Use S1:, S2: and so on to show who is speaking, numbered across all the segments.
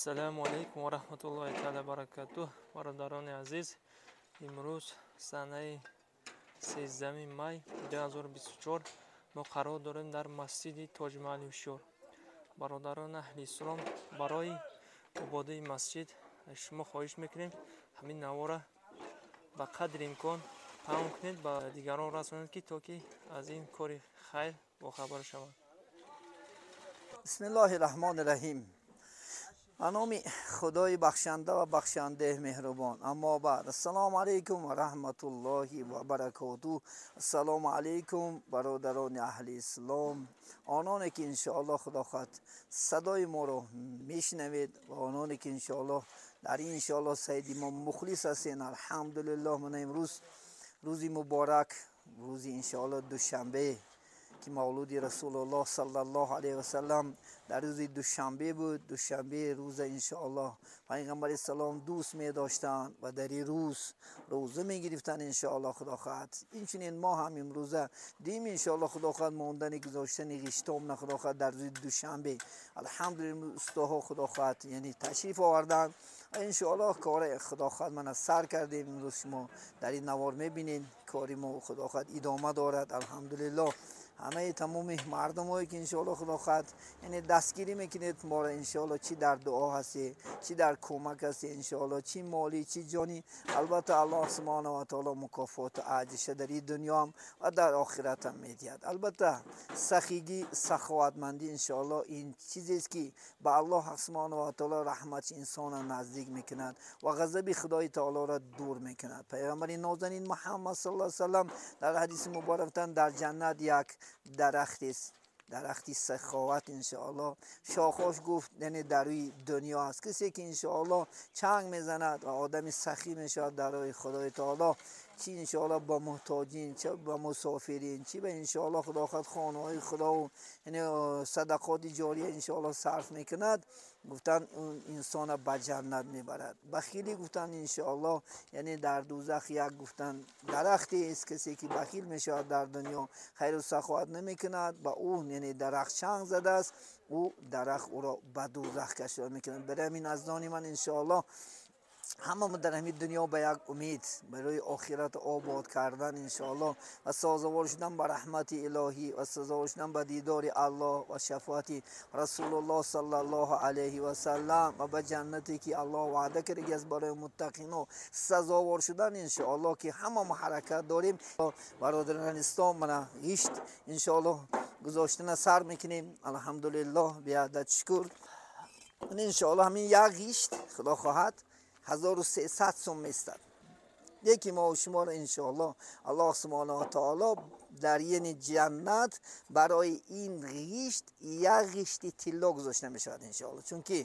S1: Ассалому алайкум ва раҳматуллоҳи таала баракатуҳ. Бародарони азиз, имрӯз санаи 13 май 2024 мо қарор дорем дар масҷиди Тоҷмаҳали Ҳушёр. Бародарони аҳли ислом, барои ободии масҷид аз шумо хоҳиш мекунем, ҳамин навора ба қадри имкон паҳн кунед, ба дигарон расонед, ки то ки аз ин кори хайр бохабар шаванд.
S2: Бисмиллоҳи раҳмони раҳим. Ба номи Худои бахшанда ва бахшандаи меҳрубон. Аммо баъд, ассалому алайкум ва раҳматуллоҳи ва баракотуҳ. Ассалому алайкум, бародарони аҳли ислом, ононе ки иншоаллоҳ худо хоҳад садои моро мешунавед ва ононе ки иншоаллоҳ дар ин иншоаллоҳ саиди мо мухлис ҳастен. Алҳамдулиллоҳ, мана имрӯз рӯзи муборак, рӯзи иншоаллоҳ душанбе, ки мавлуди Расулуллоҳ саллаллоҳу алайҳи васаллам дар рӯзи душанбе буд. Душанбе рӯза иншоаллоҳ пайғамбари салом дӯст медоштанд ва дар ин рӯз рӯза мегирифтанд иншоаллоҳ худо хоҳад. Инчунин мо ҳам имрӯза дим иншоаллоҳ худо хоҳад мондани гузоштани ғиштомна худо хоҳад дар рӯзи душанбе. Алҳамдулиллоҳ, устоҳо худо хоҳад яъне ташриф оварданд ва иншоаллоҳ кори худо хоҳад мана сар кардем. Имрӯз шумо дар ин навор мебинед, кори мо худо хоҳад идома дорад. Алҳамдулиллоҳ, ҳамаи тамоми мардумое ки иншоаллоҳ худо хоҳад яъне дастгирӣ мекунед моро иншоаллоҳ, чӣ дар дуо ҳастед, чӣ дар кӯмак ҳастед иншоаллоҳ, чӣ молӣ, чӣ ҷонӣ, албатта Аллоҳ субҳонаҳу ва таоло мукофоту аҷриша дар ин дунёам ва дар охиратам медиҳад. Албатта сахигӣ, саховатмандӣ иншоаллоҳ ин чизест ки ба Аллоҳ субҳонаҳу ва таоло раҳмати инсонро наздик мекунад ва ғазаби Худои таолоро дур мекунад. Пайғамбари нозанин Муҳаммад саллаллоҳу алайҳи васаллам дар ҳадиси муборак гуфтанд, дар ҷаннат як дарахтест, дарахти саховат иншоаллоҳ, шохош гуфт яъне дар рӯи дунё аст. Касе ки иншоаллоҳ чанг мезанад ва одами сахӣ мешавад дар роҳи Худои таоло, чӣ иншоаллоҳ ба муҳтоҷин, чӣ ба мусофирин, чӣ ба иншоаллоҳ худо хоҳад хонаҳои худову яъне садақоти ҷория иншоаллоҳ сарф мекунад, гуфтанд инсона ба ҷаннат мебарад. Бахилӣ гуфтанд иншоаллоҳ яъне дар дӯзах як гуфтанд дарахтест, касе ки бахил мешавад дар дунё, хайру саховат намекунад, ба ӯ яъне дарахт чанг задааст, ӯ дарахт ӯро ба дӯзах кашида мекунад. Барои ҳамин азизони ман иншоаллоҳ ҳама мо дар ҳамин дунё ба як умед барои охират обод кардан иншоаллоҳ ва созовор шудан ба раҳмати илоҳӣ ва созовор шудан ба дидори Аллоҳ ва шафоати Расулуллоҳ саллаллоҳу алайҳи васаллам ва ба ҷаннате ки Аллоҳ ваъда кардагиаст барои муттақино сазовор шудан иншоаллоҳ, ки ҳама мо ҳаракат дорем. Бародарони ислом, мана ғишт иншоаллоҳ гузоштана сар мекунем. Алҳамдулиллоҳ, беадад шукр. Иншоаллоҳ ҳамин як ғишт худо хоҳад 1300 сум местад. Яке мо шуморо иншоаллоҳ Аллоҳ субҳонаҳу ва таоло дар яъне ҷаннат барои ин ғишт як ғишти тилло гузошта мешавад иншоаллоҳ, чунки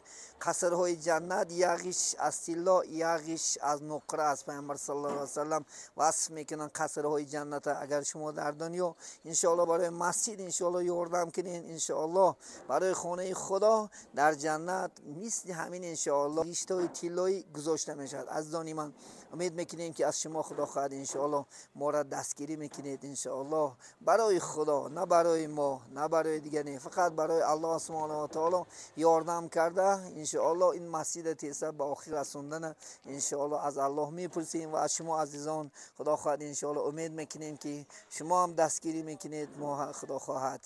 S2: қасрҳои ҷаннат як ғишт аз тилло, як ғишт аз нуқра аст. Пайғамбар саллаллоҳу алайҳи васаллам васф мекунанд қасрҳои ҷанната. Агар шумо дар дунё иншоаллоҳ барои масҷид иншоаллоҳ ёрдам кунед, иншоаллоҳ барои хонаи Худо дар ҷаннат мисли ҳамин иншоаллоҳ ғиштҳои тиллоӣ гузошта мешавад. Азизони ман, умед мекунем ки аз шумо худо хоҳад иншоаллоҳ моро дастгирӣ мекунед иншоаллоҳ барои Худо, на барои мо, на барои дигаре, фақат барои Аллоҳ субҳонаҳу ва таоло ёрдам карда иншоаллоҳ ин масҷида тезтар ба охир расондана иншоаллоҳ аз Аллоҳ мепурсем ва аз шумо азизон худо хоҳад иншоаллоҳ умед мекунем ки шумо ҳам дастгирӣ мекунед мо худо хоҳад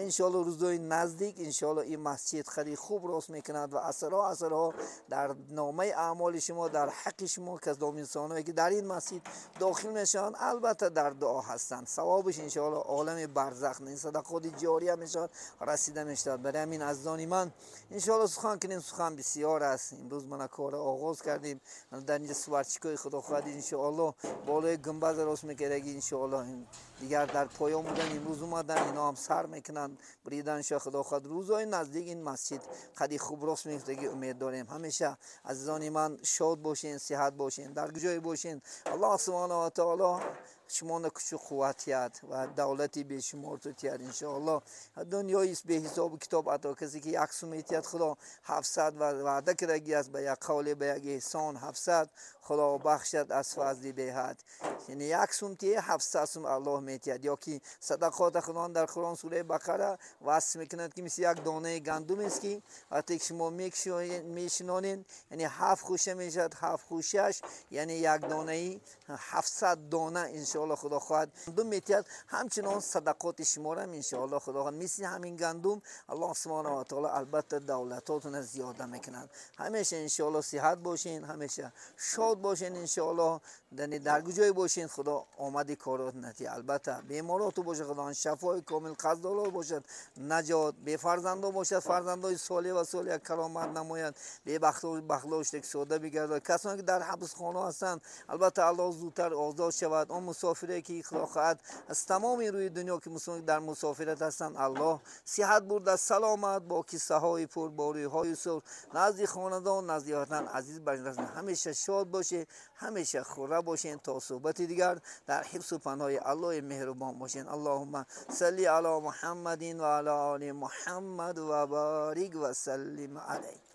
S2: иншоаллоҳ рӯзҳои наздик иншоаллоҳ ин масҷид хеле хуб рост мекунад ва асрҳо асрҳо дар номаи аъмоли шумо, дар ҳаққи шумо касдом инсонҳое ки дар ин масҷид дохил мешаванд, албатта дар дуо ҳастанд, савобиш иншоаллоҳ олами барзах, ин садақоти ҷория мешавад, расида мешавад. Барои ҳамин азизони ман иншоаллоҳ сухан кунем, сухан бисёр аст. Имрӯз мана кора оғоз кардем дар инҷа сварчикои худо хоҳад иншоаллоҳ болои гумбаз рост мекардаги иншоаллоҳ дигар дар поён будан, имрӯз омадан, ино ҳам сар мекунанд бридан ша худо хоҳад рӯзҳои наздик ин масҷид қади хуб рост меафтаги умед дорем. Ҳамеша азизони ман шод бошен, сиҳат бошен, дар ҷое бошен. Аллоҳ субҳонаҳу ва таоло Шумоно кучу қувват тиҳад ва давлати бешумор ту тиҳад, иншоаллоҳ. Дунёи беҳисобу китоб ато. Касе ки як сум метиҳад, Худо 700 ваъда кардагӣ аст, ба як қавле, ба як эҳсон 700 Худо бахшад аз фазли беҳад. Яъне як сум тие, 700 сум Аллоҳ метиҳад. Ё ки садақота Худо дар Қуръон, сураи Бақара, васф мекунад, ки мисли як донаи гандум аст, ки вақте ки шумо мешинонед, яъне ҳафт хӯша мешавад, ҳафт хӯшаш, яъне як донаи 700 дона, иншоалло, Худо хоҳад, гандум метиҳад. Ҳамчунон садақоти шуморам, иншоалло, Худо хоҳад, мисли ҳамин гандум Аллоҳ субҳонаҳу ва таоло албатта давлатотона зиёда мекунад. Ҳамеша, иншоалло, сиҳат бошен, ҳамеша шод бошен, иншоалло. Дар куҷое бошен, Худо омади корот натиҳад. Албатта, бемороту бошад, Худо шафои комил, қаздоло бошад, наҷот, бефарзандо бошад, фарзандои солеҳ ва солеҳ каромат намояд, бебахто бахлоште сода бигардад. Касоне ки дар ҳабсхона ҳастанд, албатта, Аллоҳ зудтар озод шавад. Он мусофире ки, Худо хоҳад, аз тамоми рӯи дунё ки дар мусофират ҳастанд, Аллоҳ сиҳат бурда, саломат, бо киссаҳои пур, бо рӯйҳои сурх назди хонадон, назди ватан азиз барасанд. Ҳамеша шод бошед, ҳамеша хурра бошед. То суҳбати дигар дар ҳифзу паноҳи Аллоҳи меҳрубон бошед. Аллоҳумма салли ало Муҳаммадин ва ало оли Муҳаммад ва борик ва саллим алайҳ.